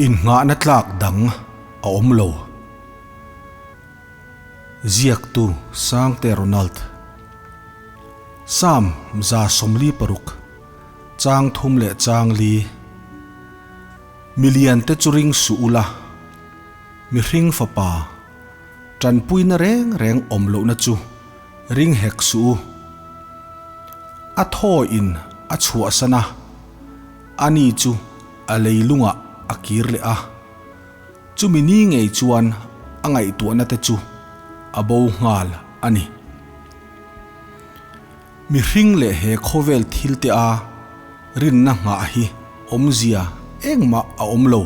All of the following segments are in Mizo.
Innghahna tlak dang a awm lo. Ziaktu Sangte Ronald. Psalm 46, chang thum leh chang li. Miliante chu ring suh ula, mihring fapa tanpuina reng reng awm lohna chu ring hek suh u. A thaw in a chhuahsan a, ani chu a leilungah a kir leh a. Chumi ni ngei chuan a ngaihtuahna te chu a bo nghal a ni. Mihring leh he khawvel thil te a rinna nghah hi awmzia engmah a awm lo.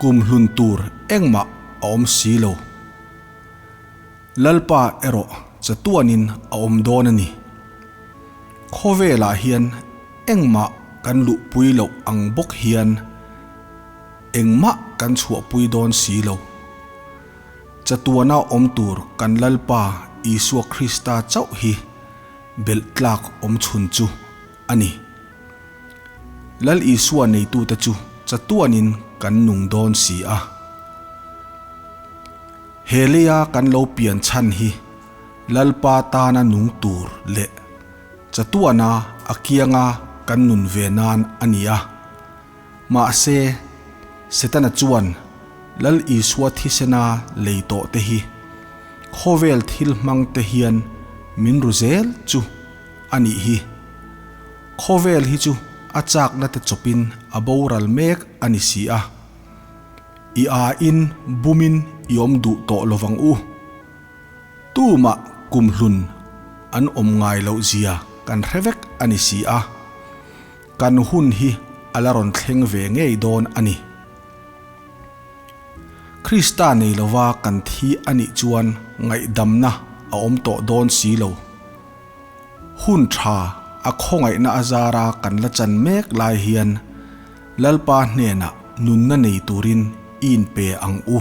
Kum hlun tur engmah a awm si lo. Lalpa erawh chatuanin a awm dawn a ni. Khawvelah hian engmah kan luhpui loh ang bawk hian engmah kan chhuahpui dawn si lo. Chatuana awm tur kan Lalpa Isua Krista chauh hi belh tlak awm chhun chu a ni. Lal Isua neitute chu chatuanin kan nung dawn si a. He leia kan lo pian chhan hi Lalpa tana nung tur leh chatuana a kianga kan nun ve nan a ni a. Mahse, Setana chuan Lal Isua thisena lei tawh te hi khawvel thil hmang te hian min ru zel chu a nih hi. Khawvel hi chu a chakna te chawpin a boral mek a ni si a. I aiin bumin i awm duh tawh lovang u. Tumah kumhlun an awm ngai loh zia kan hre vek a ni si a. Kan hun hi a la rawn thleng ve ngei dawn a ni. Krista nei lova kan thi a nih chuan ngaihdamna a awm tawh dawn si lo. Hun tha a khawngaihna a zara kan la chan mek lai hian Lalpa hnenah nunna nei turin i inpe ang u.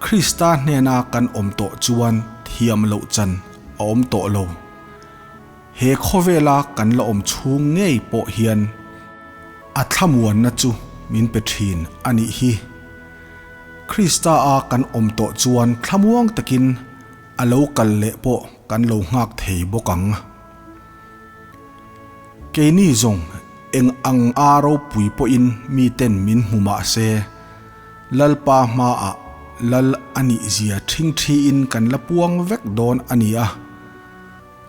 Krista hnena kan awm tawh chuan thiam loh chan a awm tawh lo. He khawvela kan la awm chhung ngei pawh hian a thlamuanna chu min pe thin a nih hi. Krista a kan awm tawh chuan thlamuang takin A lo kal leh pawh kan lo nghak thei bawk ang. Keini zawng eng ang a ropui pawhin miten min hmu mah se, Lalpa hmaah Lal a nih zia ṭhingṭhiin kan la puang vek dawn a ni a.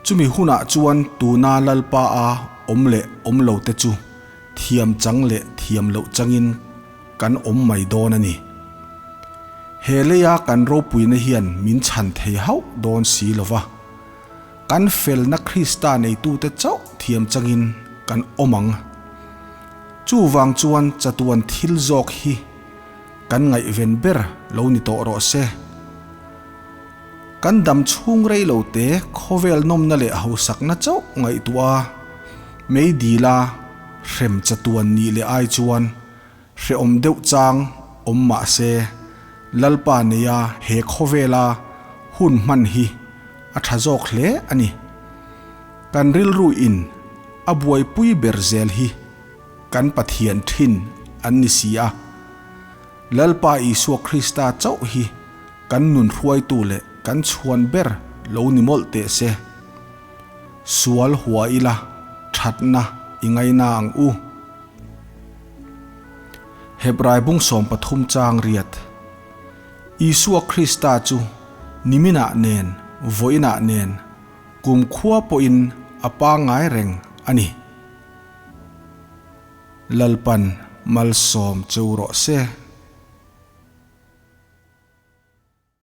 Chumi hunah chuan tuna Lalpa a awm leh awm lo te chu thiam chang leh thiam loh changin kan awm mai dawn a ni. He leia kan ropuina hian min chhan thei hauh dawn si lo va, kan felna Krista neitute chauh thiam changin kan awm ang. Chuvang chuan chatuan thil zawk hi kan ngaihven ber lo ni tawh rawh se. Kan dam chhung rei lo te khawvel nawmna leh hausakna chauh ngaihtuah a, meidila hrem chatuan nih leh ai chuan hrehawm deuh chang awm mah se, Lalpa neia he khawvela hun hman hi a tha zawk hle a ni. Kan rilru in a buaipui ber zel hi kan Pathian thin an ni si a. Lalpa Isua Krista chauh hi kan nun hruaitu leh kan chhuan ber lo ni mawlh teh se. Sual hua ila thatna i ngaina ang u. Hebrai bung 13 chang riat. Isua Krista chu niminah nen, vawiinah nen, kumkhua pawhin a pangngai reng a ni. Lalpan malsawm cheu rawh se.